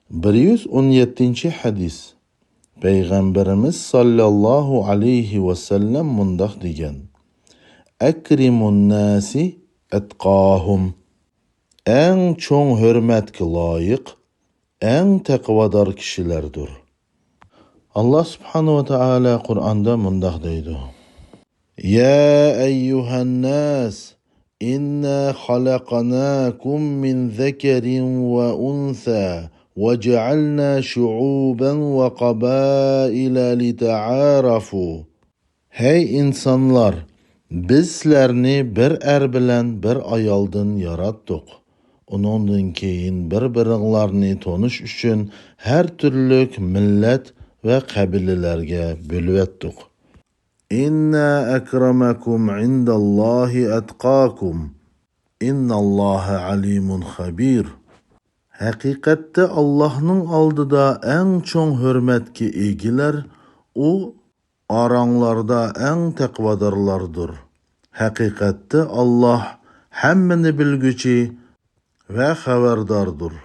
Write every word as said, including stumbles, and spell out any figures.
بىر يۈز ئون يەتتىنچى ھەدىس. پەيغەمبىرىمىز ساللاللاھۇ ئەلەيھى ۋەسەللەم مۇنداق دېگەن: «ئەكرىمۇن ناسى ئەتقاھۇم.» ئەڭ چوڭ ھۆرمەتكە لايىق، ئەڭ تەقۋادار كىشىلەردۇر. ئاللا سۇبھانەھۇ ۋە تائالا قۇرئاندا مۇنداق دەيدۇ: «يا أيها الناس إنا خلقناكم من ذكر وأنثى وجعلنا شعوبا وقبائل لتعارفوا.» ھەي ئىنسانلار! بىز سىلەرنى بىر ئەر بىلەن بىر ئايالدىن ياراتتۇق. ئۇنىڭدىن كېيىن بىر-بىرىڭلارنى تونۇش ئۈچۈن ھەر تۈرلۈك مىللەت ۋە قەبىلىلەرگە بۆلۈۋەتتۇق. إن أكرمكم عند الله أتقاكم إن الله عليم خبير. ھەقىقەتتە ئاللاھنىڭ ئالدىدا ئەڭ چوڭ ھۆرمەتكە ئىگىلەر ئۇ ئاراڭلاردا ئەڭ تەقۋادارلاردۇر. ھەقىقەتتە ئاللاھ ھەممىنى بىلگۈچى ۋە خەۋەرداردۇر.